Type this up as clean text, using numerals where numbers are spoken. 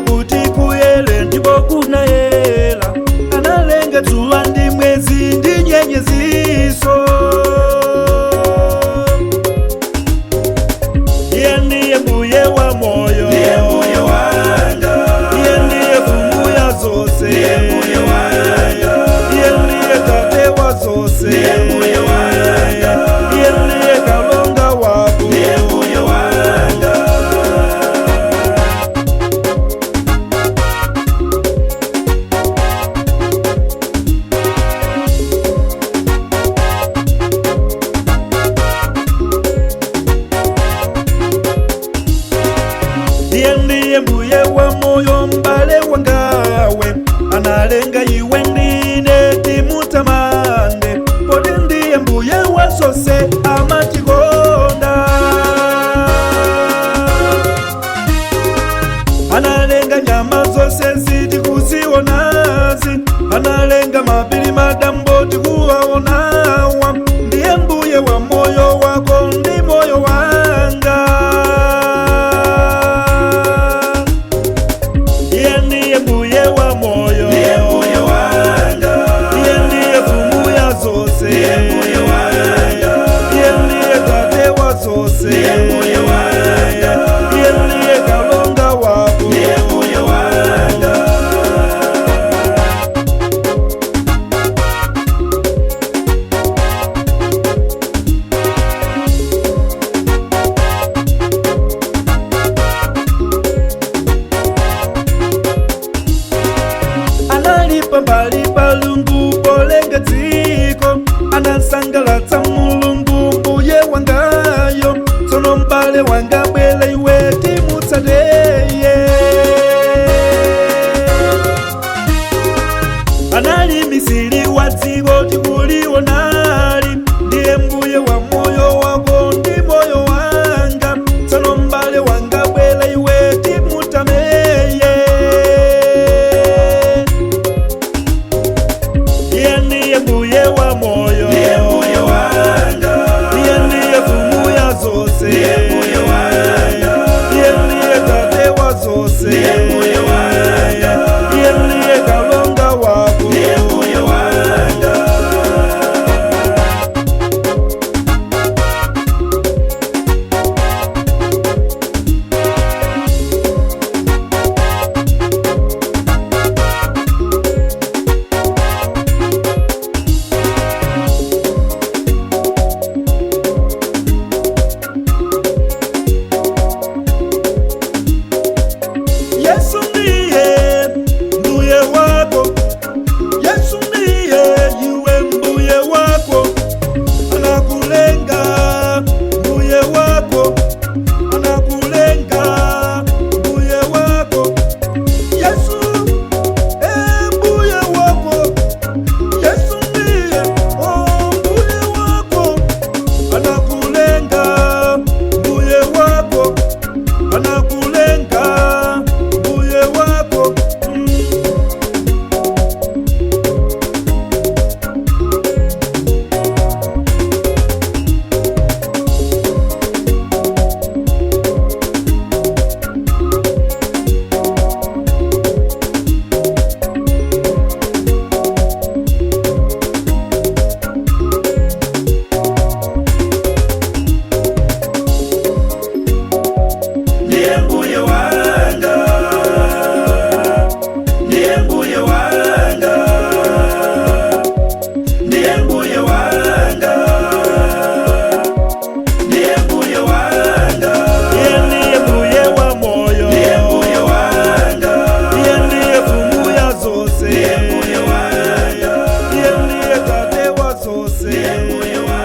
Kuti kuyele ndipo kunayela. Analenga dzuwa ndi mwezi ndi nyenyeziso. Iye ndiye mbuye wa moyo. Ndiye mbuye wanga. Iye ndiye mfumu ya zonse. Ndiye mbuye wanga. Iye ndiye tate wa zonse. Ndiye mbuye wanga. Iye ndiye kalonga wako. Ndiye mbuye wanga. Iye ndiye mbuye wa moyo, mbale wangawe. Analenga iwe ndine timutamande, poti ndiye mbuye wa zonse, amatikonda. Analenga nyama zonse zitikuziwonazi, analenga mapiri, madambo tikuwaonawa. Ndiye mbuye wa moyo wako ndi moyo wanga. Iye ndiye mbuye wa moyo. Ndiye mbuye wanga. Iye ndiye mfumu ya zonse. Ndiye mbuye wanga. Iye ndiye tate wa zonse. Ndiye mbuye wanga. Iye ndiye kalonga wako. Ndiye mbuye wanga. Analipa mbali palungu polenga dziko, anasangalatsa Mulungu mbuye wangayo. Tsono mbale wanga, bwela iwe timutsateye. Anali misili wa dziko tikuliwonali, ndiye mbuye wa moyo wako ndi moyo wanga. Tsono mbale wanga, bwela iwe timutameye. Iye ndiye mbuye wa moyo. Ndiye mbuye wanga. Iye ndiye mfumu ya zonse. Ndiye mbuye wanga. Iye ndiye tate wa zonse. Ndiye mbuye wanga. Iye ndiye kalonga wako. Ndiye mbuye wanga. Yesu ndiye mbuye wako. Yesu ndiye iwe mbuye wako. Anakulenga mbuye wako. Anakulenga mbuye wako. Yesu, eh, mbuye wako. Yesu ndiye, oh, mbuye wako. Anakulenga mbuye wako. Anakulenga mbuye wako. Ndiye mbuye wanga. Ndiye mbuye wanga. Ndiye mbuye wanga. Ndiye mbuye wanga. Iye ndiye mbuye wa moyo. Ndiye mbuye wanga. Iye ndiye mfumu ya zonse. Ndiye mbuye wanga. Iye ndiye tate wa zonse. Ndiye mbuye wanga.